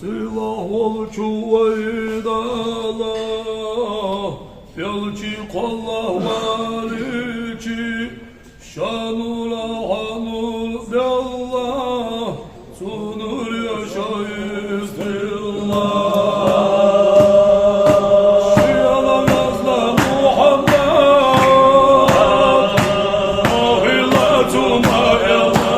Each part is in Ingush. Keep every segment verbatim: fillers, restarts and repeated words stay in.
Сийлахь волча вай Дала, белчи кхоллахь валичи, ший нура хьа нур белла, цу нуре шоай из дилла. Ший Ӏалам язла Мухьаммад, хьо хилла цу ма элла,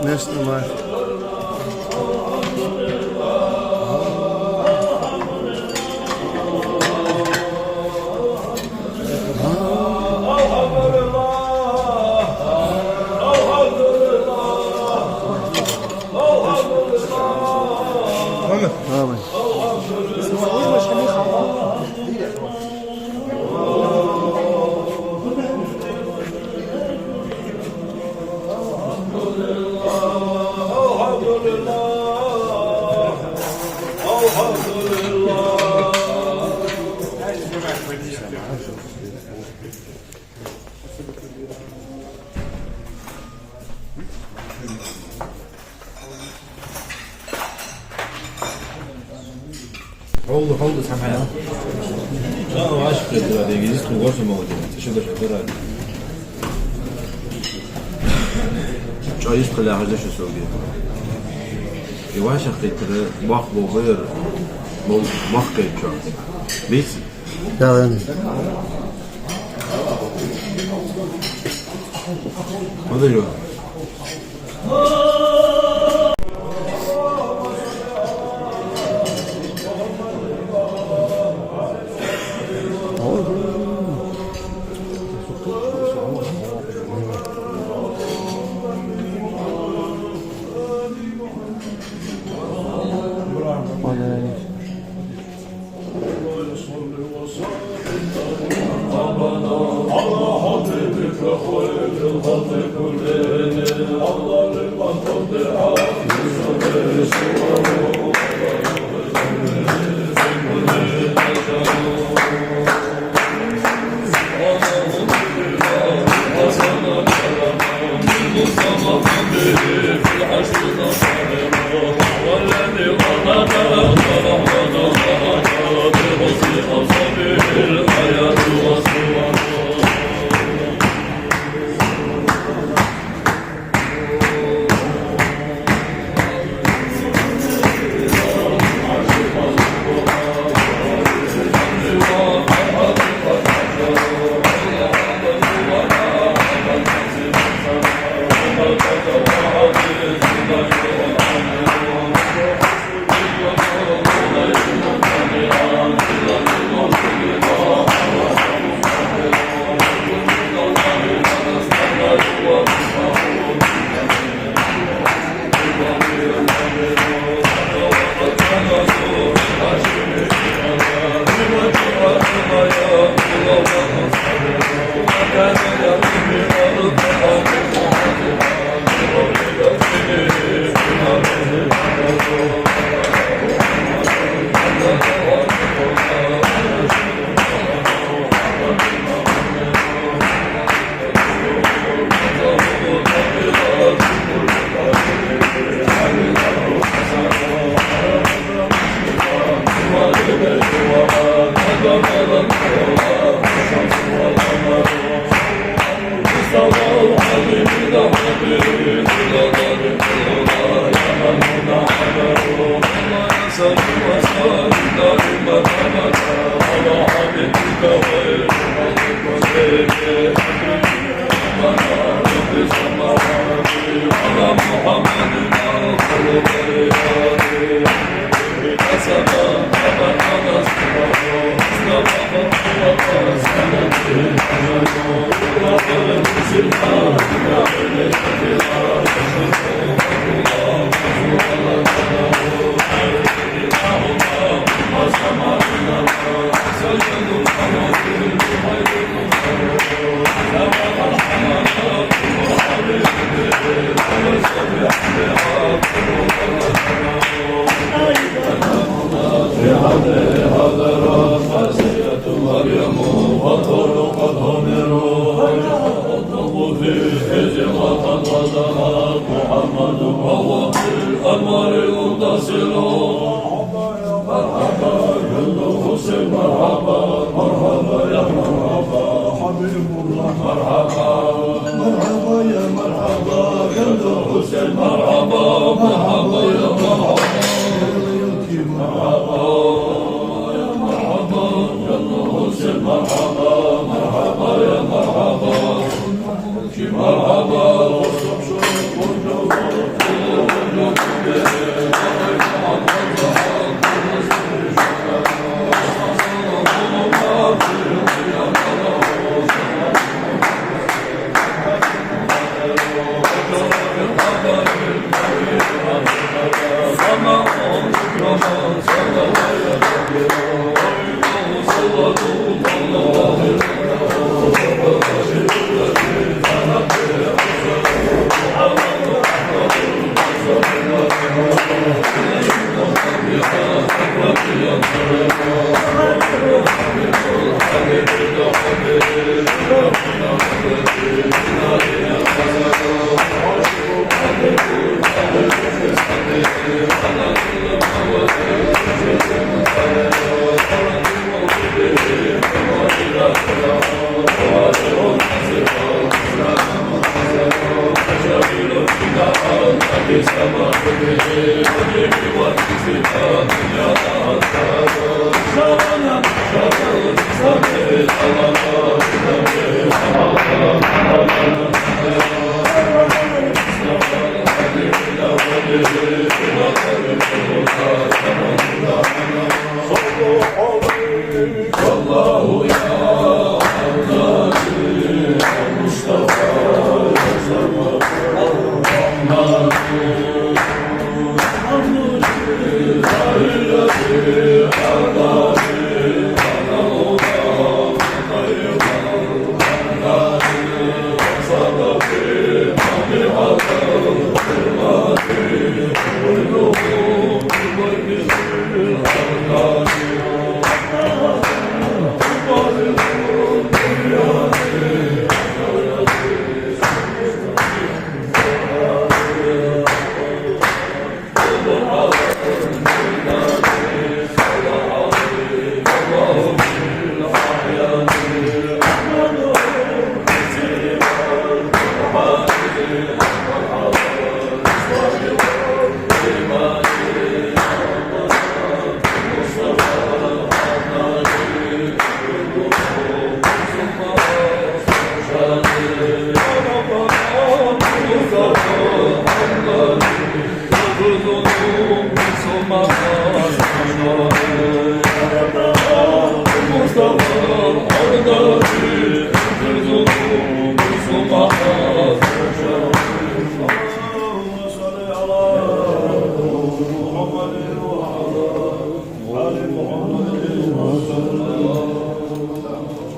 Место мать. Амин. Хьол, хьол да цхьа хьал. Ча, ваш хетира, дегиз, ту гоши молоди. Тише да шадара. Ча, иш кхаля хажа шу соги. И ваша хетира, бах бобер, бо бах кайчо. Бис? Да, да. Подожди.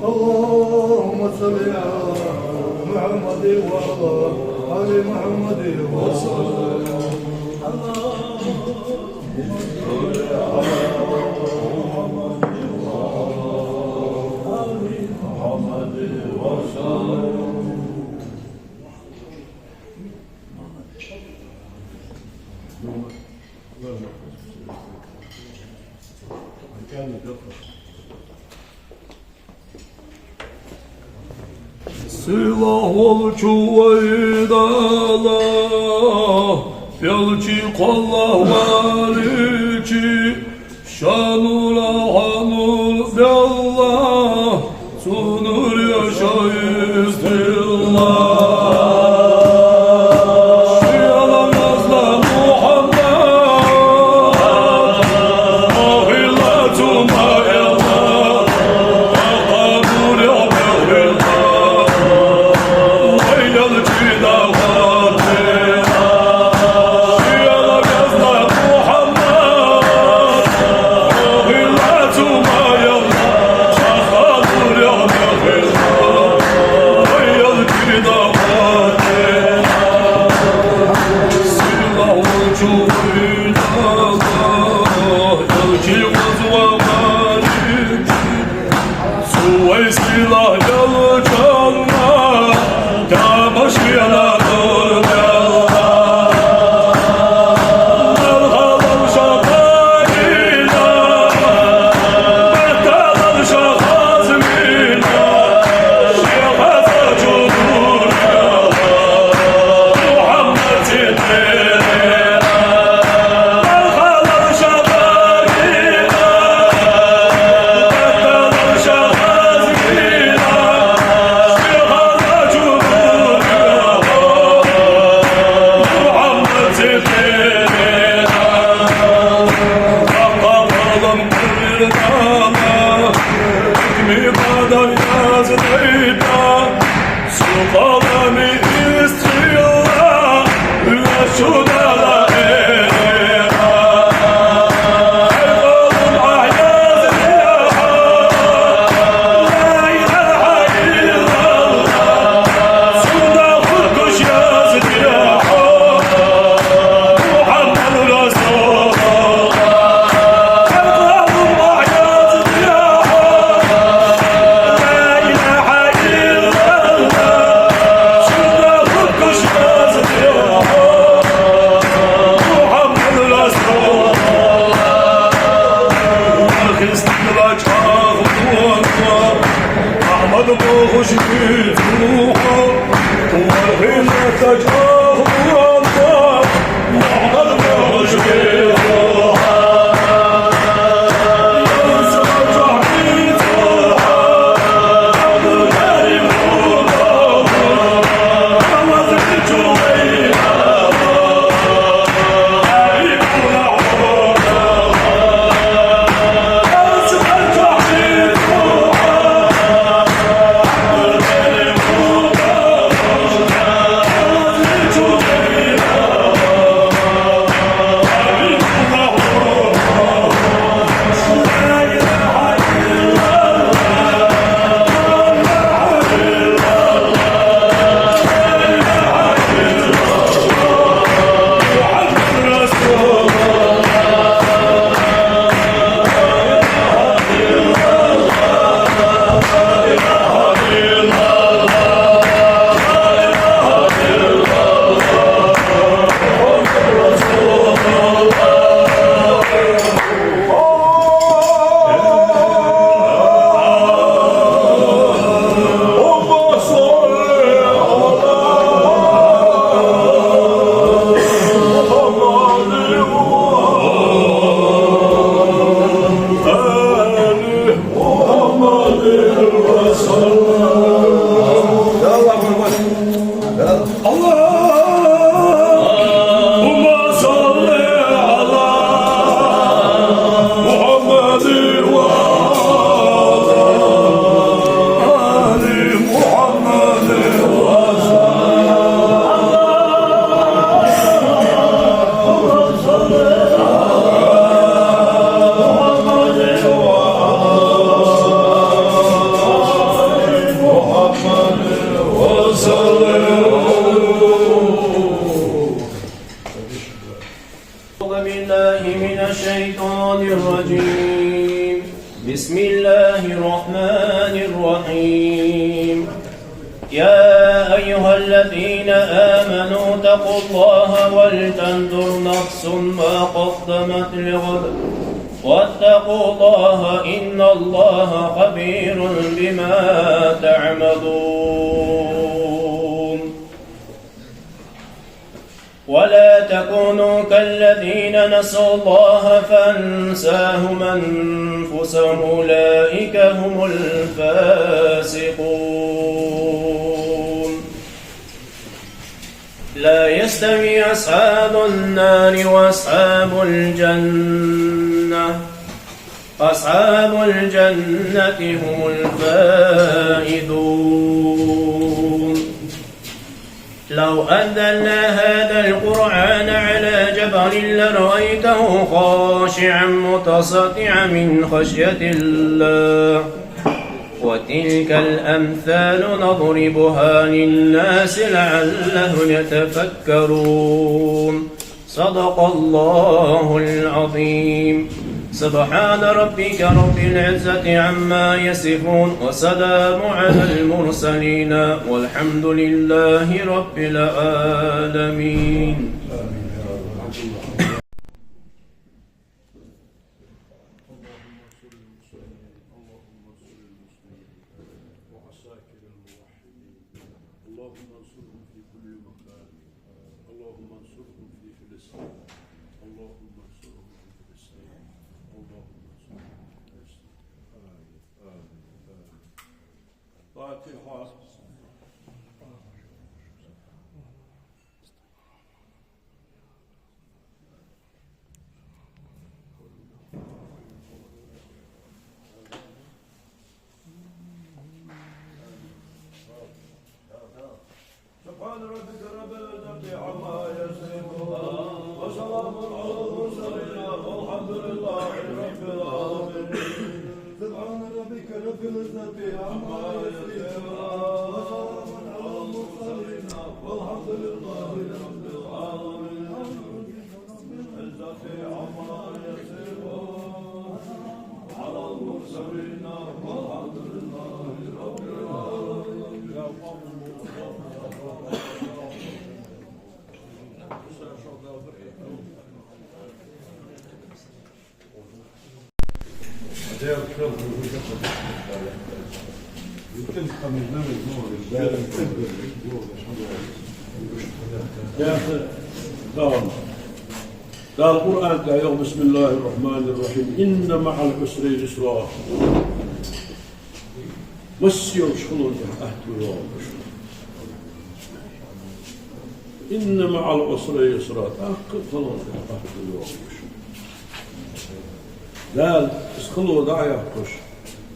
اللهم صل على محمد وعلى آل محمد وسلم. Сийлахь волча вай Дала, белча кхоллахь валича, ший нурах нур белла, цу нуре шоаш дилла. Ший Ӏаламаза Мухьаммад, ма хилла цу ма элла. Вай сийлахь Даьла, чанна тамаш хилар дурдалла. Алхалал шахадина, батталал шахазмина, шехазачу дурдалла. Мухьаммад сийтина. Цу къалами истрела ваьчу Дала эра. Хьай къалам Ӏа яздаь, لا إله إلا الله, цунах хургвола яздаь, Мухьаммад расулуллахӀ. اللهم صل على محمد وعلى آل محمد وسلم. أعوذ بالله من الشيطان الرجيم. بسم الله الرحمن الرحيم. يا أيها الذين آمنوا اتقوا الله ولتنظر نفس ما قدمت لغد واتقوا الله إن الله خبير بما تعملون. ولا تكونوا كالذين نسوا الله فأنساهم أنفسهم أولئك هم الفاسقون. لا يستوي أصحاب النار وأصحاب الجنة، أصحاب الجنة هم الفائزون. لو أنزلنا هذا القرآن على جبل لرأيته خاشعا متصدعا من خشية الله. وتلك الأمثال نضربها للناس لعلهم يتفكرون. صدق الله العظيم. سبحان ربك رب العزة عما يصفون، وسلام على المرسلين، والحمد لله رب العالمين. اللهم انصرهم في كل مكان. اللهم انصرهم في فلسطين. اللهم انصرهم في فلسطين. اللهم انصرهم في فلسطين. آمين. آمين. آمين. فاتحة. سبحان ربك رب العزة عما يصفون، وسلام على المرسلين، والحمد لله رب العالمين. سبحان ربك رب العزة عما يصفون، وسلام على المرسلين، والحمد لله رب العالمين. Дала Къуръан тӀа йоах: بسم الله الرحمن الرحيم. إن مع العسر يسرا. Масса йолча халонна тӀа атта ва йоах. إن مع العسر يسرا. ТӀаккха халонна тӀа атта ва йоах. Дала из хало дӀа а яьккхаш,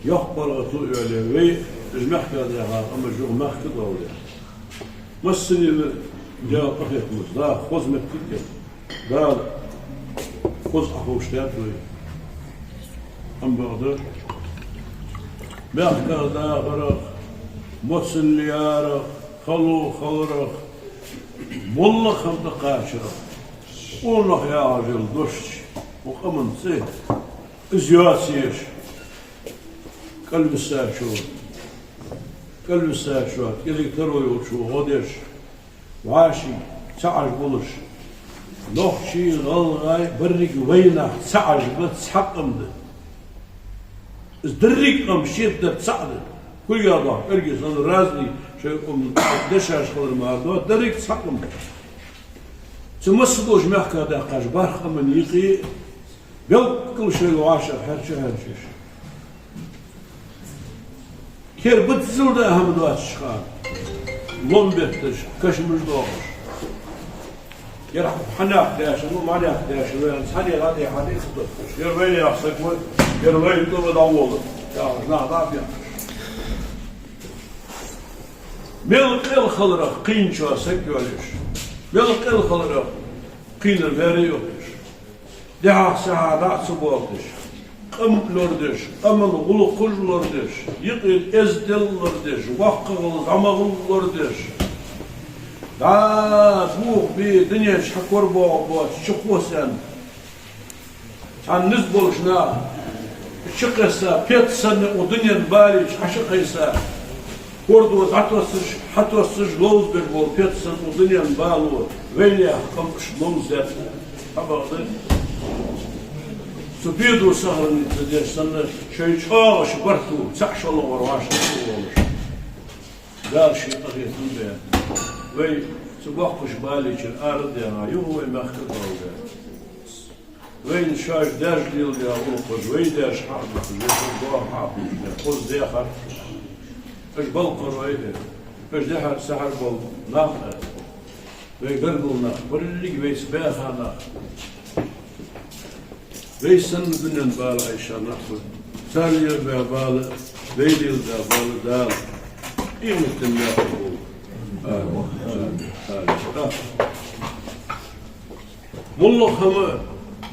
йоккха паргӀато а йоалае вай, уж мехка дехар, амма уж юха мехка долале. Массанена Дала къахетамца, Дала хоза моттиг а, Дала хоза Ӏоховшадаьд вай. Амма бакъда, мехка дахарах, моцал ярах, хало хиларах, моллагӀа хӀама тӀакхачарах, къонах яхаш йола дош, укх къаман цӀи, из йоацаеш, кӀалвисачо, кӀалвисачо, кӀезига таро йолчо гӀо деш, вӀаший цхьа Ӏаш болаш, нохчий, гӀалгӀай, берригаш вайнах цхьа Ӏаш ба, цхьа къам да. Из деррига къам шеца дар цаӀ да. Кулгаш доахк, кӀаргаш санна разный шоай къаман дешаш хилар мара доацаш, деррига цхьа къам да. Цу масса долча мехка даьккхача бархӀ къаман юкъе белггала шоайла вӀашагӀкхеташ, хьерча-хьерчаш. Кер биззал даа хӀама доацача хана, лом бетташ, кашамаш доахаш. Ер хьанах даьша, ну, маьнах даьша, вай цхьанне а дӀатӀехьа дӀа ца тотташ. Ер вайнах саг ва, ер вайна тӀара дӀаволла яхаш, нах дӀа а бехаш. Мел къел хиларах кхийначоа саг йоалаеш, мел къел хиларах кхийнар ваьре а йохаеш. Дехьа-сехьа дӀа а ца боалдеш, къам лорадеш, къаман гӀулакхаш лорадеш, юкъера эздел лорадеш, воккхагӀа зӀамагӀа лорадеш, дӀа бохабе дунен чу хьакорабоагӀаргбоацаш чукхоссадаьнна, цхьан низ болча наха чукхесса, пец санна укх дунен бале чу хьачукхайса, кордо дӀатоссаш, хьатоссаш ловзабеш бола пец санна укх дунен бало вайнаьха къам иштта ловзадаьд. Хьабакъда, цу бедо сахарница деш санна, шоай чӀоагӀача барто цаӀ шоллагӀвар вӀашагӀкхеташ волаш, Дала ший къахетам бе, вай цу боккхача бале чура арадаьнна, юха вай мехка а доаладаь. Вайна шоаш даьша леладаь гӀулакхаш, вай даьша хьа а дувцаш, вай шоай доаха хьа а ховшадаь, хоза даь хатташ. Уж балкхарой а, уж дехьара-сехьара бола нах а, вай гаргара нах, берригаш вайца баьха нах. Вай санна дунен бала Ӏайша нах ба. Цар леладаь бала, вай леладаь бала Дала къематдийнахьа болба. Амин. Амин. Амин. МоллагӀа хӀама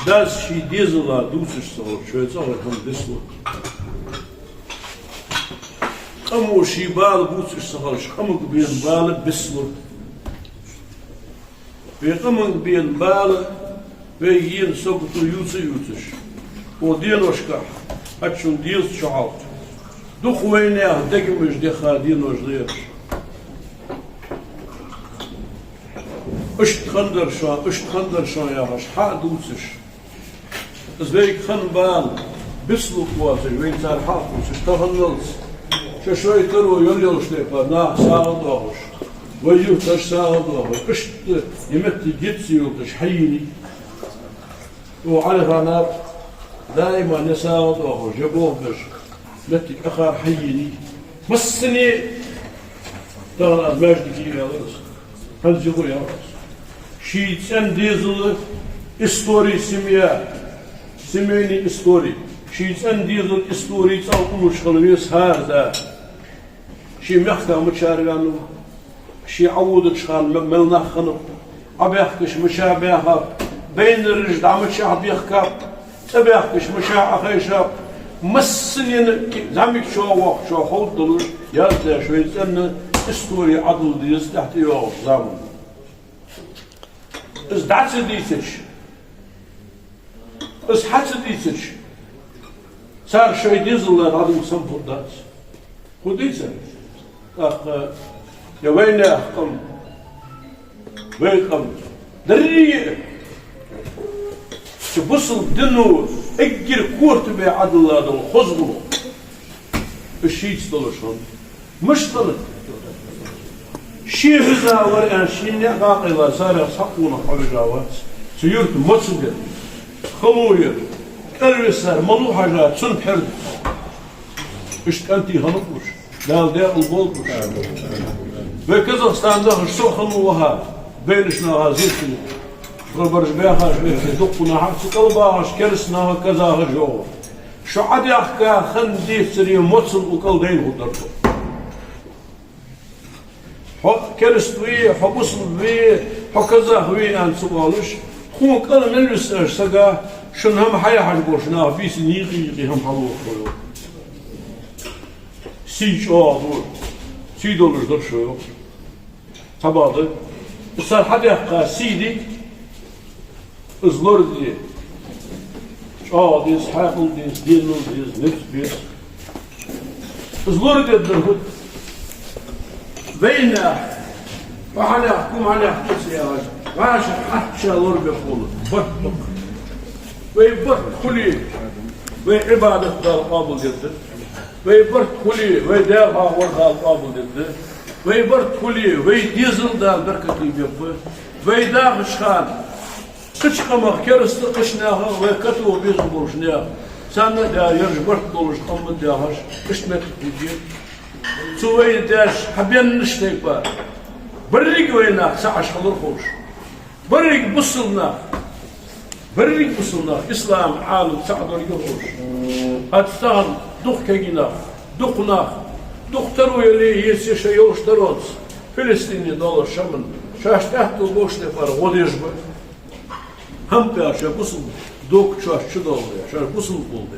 дас ший дезала дувцаш ца хилча, шоай цӀагӀара хӀама бицлургда. Къамо ший бала бувцаш ца хилча, къамага бена бала бицлургда. Вай къамага бена бала вайга ена сагото ювца а ювцаш, Укх деношкахь, хьачун дезача хьалха, дукха вайнаьха дегамаш деха денош да ераш. Иштта хиннадар шоана, иштта хиннадар шоана яхаш, хьа а дувцаш, из вайга хинна бала бицлуш воацаш, вайна цар хьа а хувцаш, таханналца шоай-шоай таро йолаш йолча тайпара наха сагӀа а доахаш, вай юрташ сагӀа а доахаш, иштта е моттиг йиц йолаш хьайиний. Укх Ӏаьлий-Хьанах даим е сагӀа доахаш, е болх беш, моттиг акхар хьайиний. Массане а тахан аз маьждиге ваьлар аз. ХӀанз юха а яхар аз. Ший цӀен дезала истори семья, семейный истори. Ший цӀен дезала истори цӀагӀа уллаш хила веза хӀара да. Ший мехка мичара ваьннав, ше Ӏоводача хана м-, мел нах хиннаб, Ӏобаьхкача мича баьхаб, байнараш дӀа мичахьа бехкаб, цӀабаьхкача мичахьа Ӏохайшаб, массанена ки-, зӀамига чӀоагӀа воккхачоа ховргдолаш, яздаь шоай цӀен истори Ӏодилла деза тӀехьа тӀайоагӀача заман. Из дӀа ца дийцача, из хьа ца дийцача, цар шоай дезал дӀадувца хӀама хургдац. Ху дийцар? ТӀаккха е вайнаьха къам, вай къам, деррига а цу бусалба дино эггара корта бе Ӏодилла дола хоза гӀулакх. Уж шийца долаш хиннад. Мишта хиннад? Ше хӀанз вар аьнна, шийна а къакъайла, царех цхьаккха къонах хьавижа вац. Цу юрта моцал яр, хало яр, кӀалвисар малав хьажа, цунна пхьер да. Иштта кӀантий хиннаб уж. Дала даькъала болба уж. Вай Казахстане дахаш со хиннав ваха, байнача наха зеркал. Шо бараш баьхаш, вай дуккха нах, цу кӀал багӀаш кераста нах, казахаш йоах. Шо Ӏодаьхка хинна дийцаре моцал укх кӀал дайна хургдар шо. Хьо кераста вий, хьо бусалба вий, хьо казах вий аьнна ца оалаш, тхона кӀал мел виссача сага шун хӀама хьаяхьаш болча наха бийсан йийкъе-йийкъе хӀама хьалохаргда. Сий чӀоагӀа ду, сий долаш дар шо, йоах. Цхьабакъда, из цар хьадаьккха сий дий, из лораде чӀоагӀа деза, хьаькъал деза, денал деза, низ беза. Из лорадергдар фуд? Вайнаьха, хьо хьанаьха ва, хьо хьанаьха ва ца яхаш, вӀашагӀкхетача лорабе хул барт. Вай барт хуле, вай Ӏибадат Дала къоабалдергда. Вай барт хуле, вай Даьла хьоахавар Дала къоабалдергда. Вай барт хуле, вай дезал Дала беркате бергба. Вай дахача хана кхыча къамах кераста, кхыча наьха, вай катоха безам болча наьха, царна а Дала ераш барт долаш къам ма дий яхаш, иштта моттиг хургья. Цу вай даьша хьабеннача тайпара берригаш вай нах цхьа Ӏаш хилар ховш. Берригаш бусалба нах, берригаш бусалба нах, ислама Ӏалам цхьа долга ховш. ХӀаьта тахан дукха кагий нах, дукха нах, дукха таро яле а, е ше йолча таронца Филистине долаш, Шамна, шоашта аьттув болча тайпара гӀо деш ба. ХӀама пхьа шоай бусалба дог чош чудоаладе, шоаш бусалба хулде.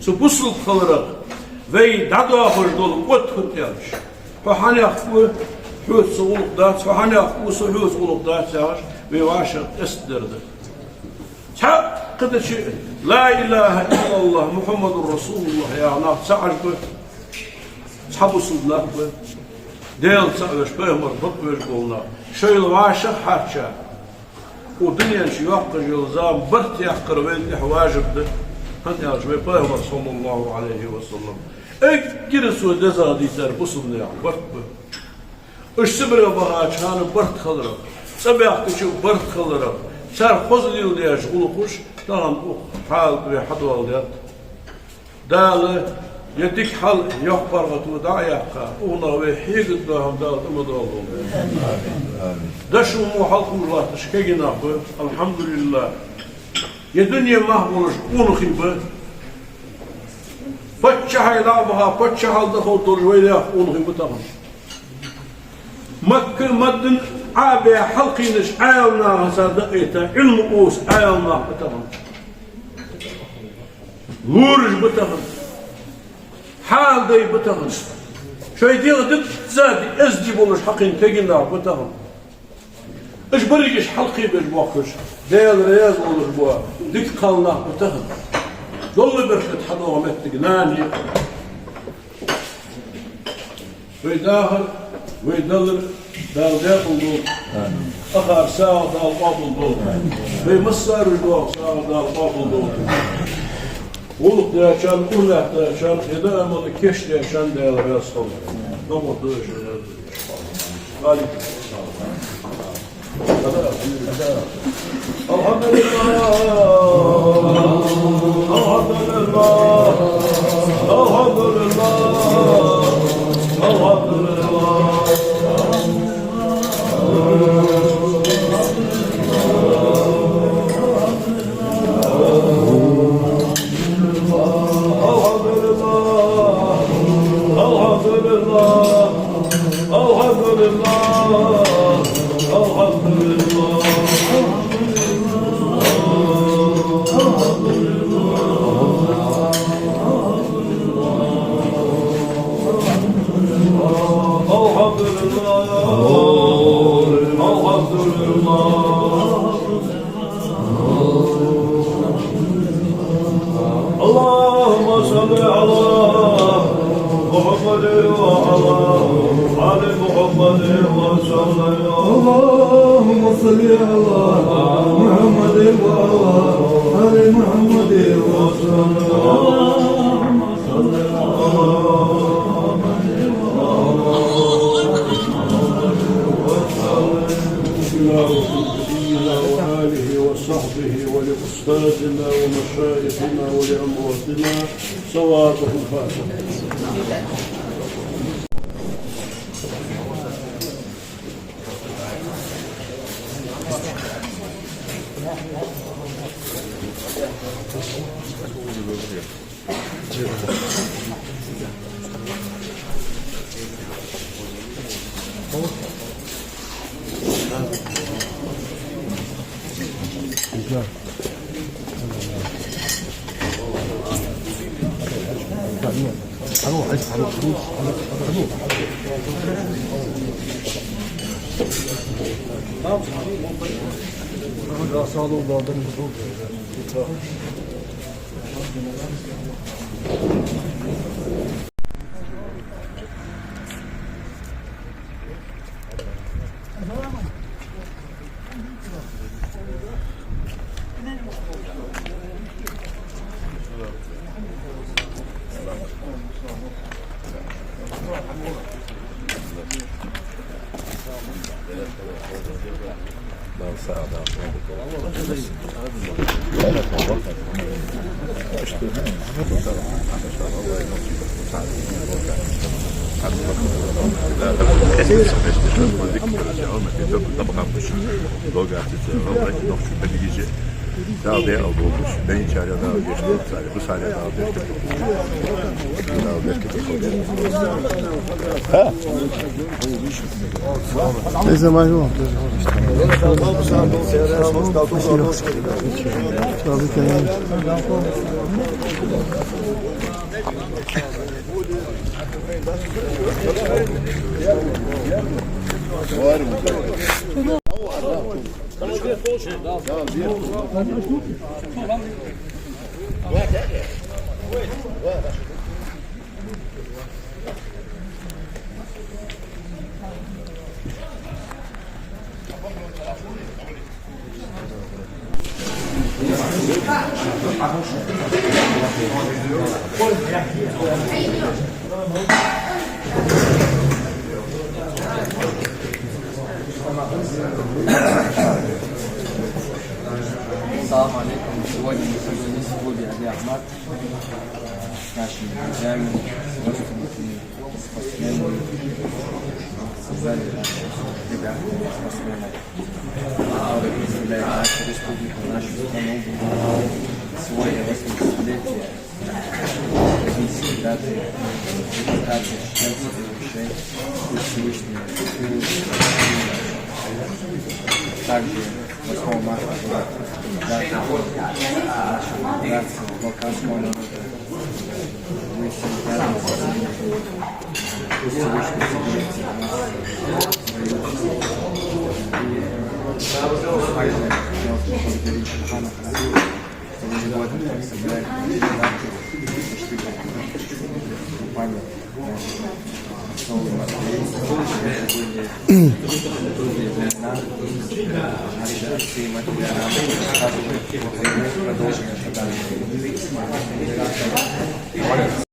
Цу бусалба хиларах вай дӀадоахаш дола отт хӀана аьлча, хьо хьанаьха ва, хьоца са гӀулакх дац, хьо хьанаьха ва, со хьоца гӀулакх дац яхаш, вай вӀашагӀкъестадар да. Цхьаккха дачи, لا إله إلا الله محمد رسول الله яха нах цхьа Ӏаш ба, цхьа бусалба нах ба. Даьла цаӀ веш, пайхамар бакъвеш бола нах. Шоайла вӀашагӀкхаьча, укх дунен чу йоаккхаш йола зама барт яккхар вайна тӀехь важиб да. ХӀана аьлча вай пайхамар, صلى الله عليه وسلم, эггара цо дезагӀа дийцар бусалба наьха барт ба. Уж Сибре бахача хана барт хиларах, цӀабаьхкача барт хиларах, цар хоза леладеш гӀулакхаш тахан укх хьала тӀа вай хьадоаладаьд. Дала е дика хьал, йоккха паргӀато дӀа а яьккха, укханах вай хьегаш дола хӀама Дала тӀа ма доаллалда. Дошо мо хьалкхувш латташ кагий нах ба, الحمد لله. Е дуне мах болаш къонахий ба. Паччахьал дӀа а баха, паччахьал даха долаш вай наьха къонахий ба тахан. Макка а Мадина а Ӏобаь хьалкхийнача Ӏаьлам нахаца дакъийта, Ӏилма оалаш Ӏаьлам нах ба тахан. Лораш ба тахан. Хьалдай ба тахан. Шоай дегӀ дизза, эздий болаш хьалкхийна кагий нах ба тахан. Уж берригаш хьалкхебеш боахкаш, Даьла раьза волаш бола дика кхалнах ба тахан. Долла беркат хьадоагӀа моттиг нана я. Вай дахар, вай далар Дала даькъала долда. Ахар сагӀа Дала къоабал долда. Вай массане а доагӀа сагӀа Дала къоабал долда. ГӀулакх дечарна, уралаьттачарна, е даиман кийчдаьчарна Дала раьза хилва. ДогӀа дойша. الحمد لله. الحمد لله. الحمد لله. الحمد لله. الحمد لله. الحمد لله. الحمد لله. الحمد لله. الحمد لله. الحمد لله. اللهم صل على محمد وعلى آل محمد وسلم. اللهم صل على محمد وعلى آل محمد وسلم. اللهم صل على محمد وعلى آل محمد وسلم. وآله وصحبه ولأستاذنا ومشايخنا ولأمواتنا صلوات الفاتحة. السلام عليكم. Сегодня мы собрались в клубе «Аби Ахмат» с нашими друзьями, родственниками, спортсменами. Создали наших ребят, спортсменов, которые представляют нашу республику, нашу страну. Сегодня восьмидесятилетие Российской Федерации, Федерации чеченцев и ингушей. Пусть Всевышний. Также восьмого марта была дата нашей федерации балканского народа. Мы все рядом с ними. Пусть Всевышний соберёт нас. И также я поблагодарю Субхана Хасиева, Вот, так собирать. Компания. Значит, основы материалов. Продолжим.